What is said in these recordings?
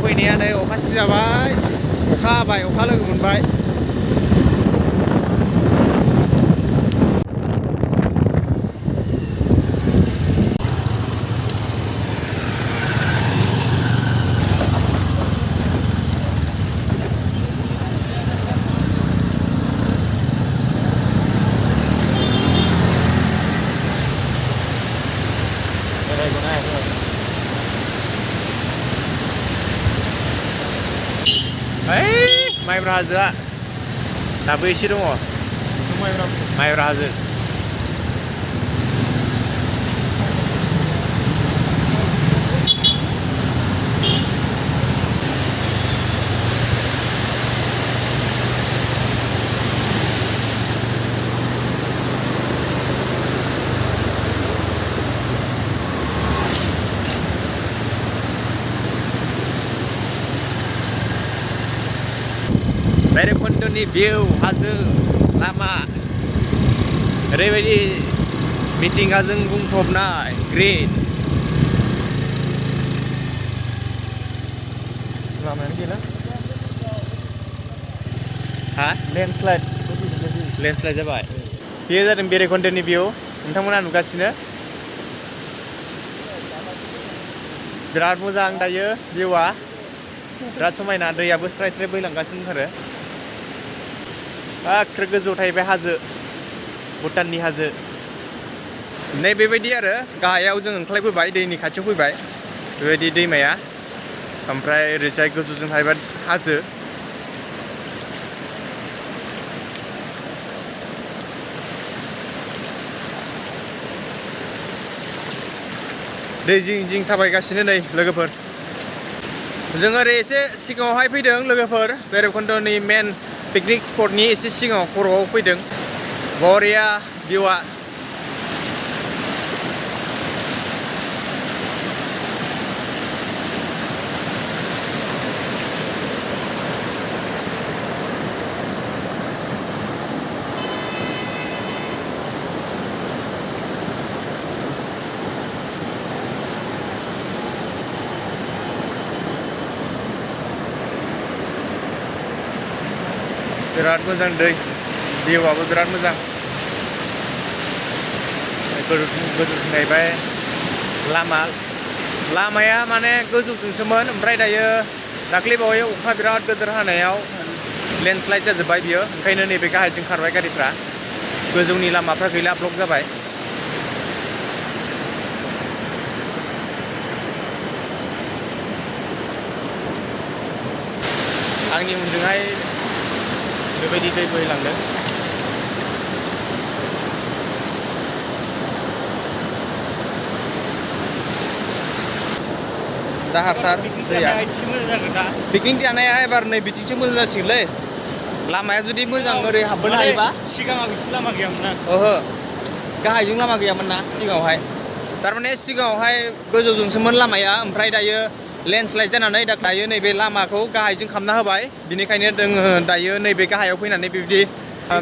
फैनाया नै अखा सिजाबाय अखा हाबाय अखा लोगो मोनबाय माइब्रा हाजोआ दाबो एसे दङ माइब्रा हाजो भैरबकुन्दनि भिउ हाजो लामा ओरैबायदि मिथिंगाजों बुंफबनाय ग्रीन लामायानो गैला हा लेन्डस्लाइड जाबाय बेयो जादों भैरबकुन्दनि भिउ नोंथांमोना नुगासिनो बिराद मोजां दायो भिउआ बिराद समायना दैयाबो स्राय स्राय बोहैलांगासिनो आरो गोजौ थाहैबाय हाजो भुटाननि हाजो नै बेबायदि आरो गाहायाव जों ओंख्लायबोबाय दैनि खाथियाव फैबाय बेबायदि दैमाया ओमफ्राय ओरैजाय गोजौजों थाहैबाय हाजो दै जिं जिं थाबायगासिनो नै लोगोफोर जों ओरै एसे सिगाङावहाय फैदों लोगोफोर भैरबकुन्दनि मेन पिकनिक स्पटनि एसे सिगाङाव खर'आव फैदों बरिया भिउआ बिराद मोजां दै भिउआबो बिराद मोजां गोजौथिं थाहैबाय लामाया माने गोजौजोंसोमोन ओमफ्राय दायो दाख्लैबावै अखा बिराद गिदिर हानायाव लेन्डस्लाइड जाजोब्बाय बियो ओंखायनो नैबे गाहायजों खारबाय गारिफ्रा गोजौनि लामाफ्रा गैला ब्लक जाबाय आंनि उनजोंहाय बेबायदि दै बोहैलांदों दाहारथार दैया पिकनिक जानाया एबार नै बिथिंसो मोजां जासिगोनलै लामाया जुदि मोजां ओरै हाबबोनो हायोबा सिगाङाव बिथिं लामा गैयामोन ना ओहो गाहायजों लामा गैयामोन ना सिगाङावहाय थारमाने सिगाङावहाय गोजौजोंसोमोन लामाया ओमफ्राय दायो लेन्डस्लाइड जानानै दायो नैबे लामाखौ गाहायजों खालामना होबाय बिनिखायनो जोङो दायो नैबे गाहायाव फैनानै बेबायदि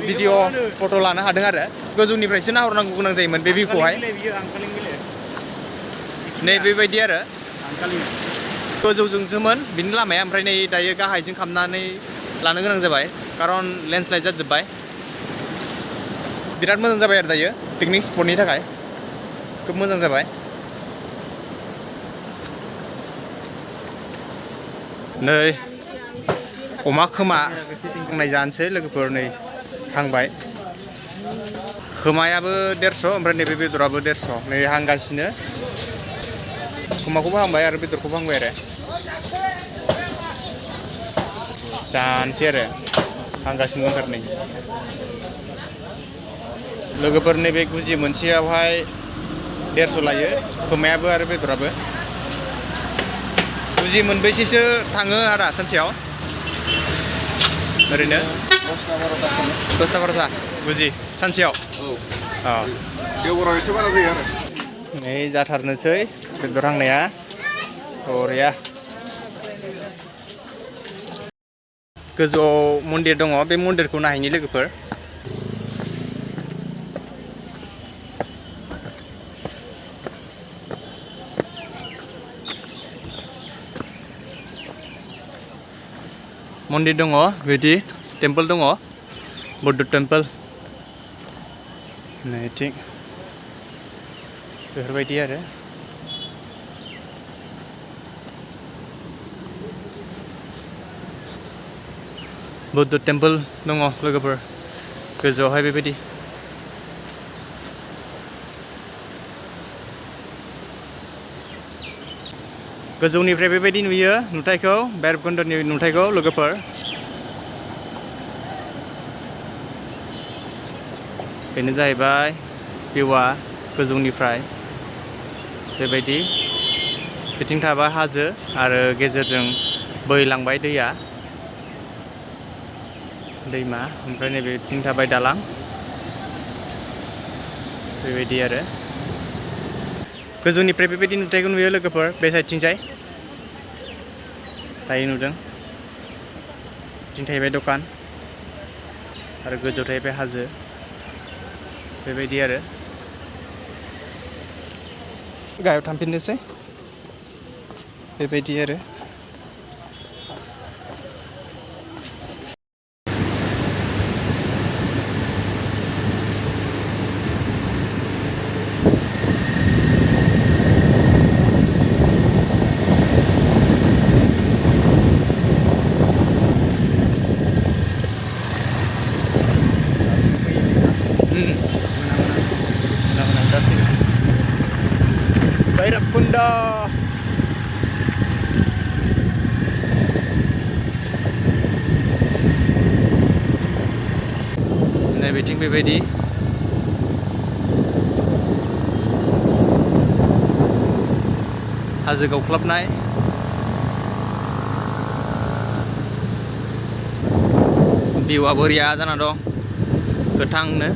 भिडिअ फट' लानो हादों आरो गोजौनिफ्रायसो नाहरनांगौ गोनां जायोमोन बे भिउखौहाय नै बेबायदि आरो गोजौजोंसोमोन बिनि लामाया ओमफ्राय नै दायो गाहायजों खालामनानै लानो गोनां जाबाय खारन लेन्डस्लाइड जाजोब्बाय बिराद मोजां जाबाय आरो दायो पिकनिक स्पटनि थाखाय खोब मोजां जाबाय नै अमा खोमा नाय जानोसै लोगोफोर नै थांबाय खोमायाबो 150 ओमफ्राय नैबे बेदराबो 150 नै हांगासिनो खोमाखौबो हांबाय आरो बेदरखौबो हांबाय आरो जानोसै आरो हांगासिनो दंथार नै लोगोफोर नैबे गुजि मोनसेयावहाय 150 लायो खोमायाबो आरो बेदराबो गुजि मोनबैसेसो थाङो आदा सानसेयाव ओरैनो 10टा 12टा गुजि सानसेयाव देवबराव एसे बारा जायो आरो नै जाथारनोसै बेदर हांनाया बरिया गोजौआव मन्दिर दङ बे मन्दिरखौ नायहैनि लोगोफोर मन्दिर दङ बिदि टेम्पोल दङ बुद्ध टेम्पोल नैथिं बेफोरबायदि आरो बुद्ध टेम्पोल दङ लोगोफोर गोजौआवहाय बेबायदि गोजौनिफ्राय बेबायदि नुयो नुथायखौ भैरबकुंडनि नुथायखौ लोगोफोर बेनो जाहैबाय भिउआ गोजौनिफ्राय बेबायदि बिथिं थाबाय हाजो आरो गेजेरजों बोहैलांबाय दैया दैमा ओमफ्राय नैबे बिथिं थाबाय दालां बेबायदि आरो गोजौनिफ्राय बेबायदि नुथायखौ नुयो लोगोफोर बे साइडथिंजाय दायो नुदों बिथिं थाहैबाय दखान आरो गोजौआव थाहैबाय हाजो बेबायदि आरो गाहायाव थांफिननोसै बेबायदि आरो भैरबकुंड नै बिथिं बेबायदि हाजो गावख्लाबनाय भिउआ बरिया जाना दं गोथांनो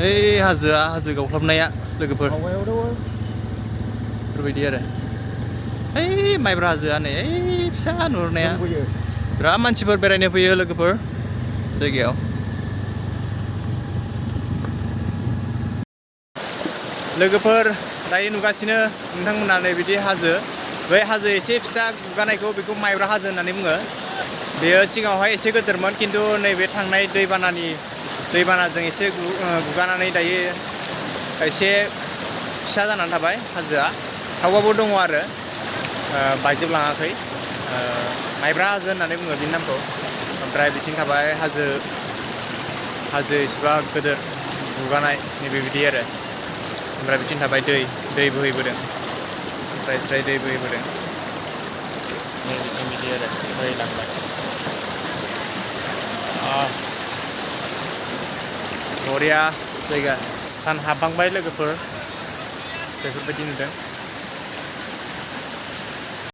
ओइ हाजोआ हाजो गावख्लाबनाया लोगोफोर बेफोरबायदि आरो ओइ माइब्रा हाजोआ नै ओइ फिसा नुहुरनाया बिराद मानसिफोर बेरायनो फैयो लोगोफोर जायगायाव लोगोफोर दायो नुगासिनो नोंथांमोना नै बिदि हाजो बै हाजो एसे फिसा गुगानायखौ बेखौ माइब्रा हाजो होननानै बुङो बेयो सिगाङावहाय एसे गिदिरमोन खिन्थु नैबे थांनाय दैबानाजों एसे गुगानानै दायो एसे फिसा जानानै थाबाय हाजोआ थेवबाबो दङ आरो बायजोबलाङाखै माइब्रा हाजो होननानै बुङो बिनि नामखौ ओमफ्राय बिथिं थाबाय हाजो एसेबा गिदिर गुगानाय नैबे बिदि आरो ओमफ्राय बिथिं थाबाय दै बोहैबोदों स्राय दै बोहैबोदों नै बिथिं बिदि आरो बोहैलांबाय बरिया जायगा सान हाबहांबाय लोगोफोर बेफोरबायदि नुदों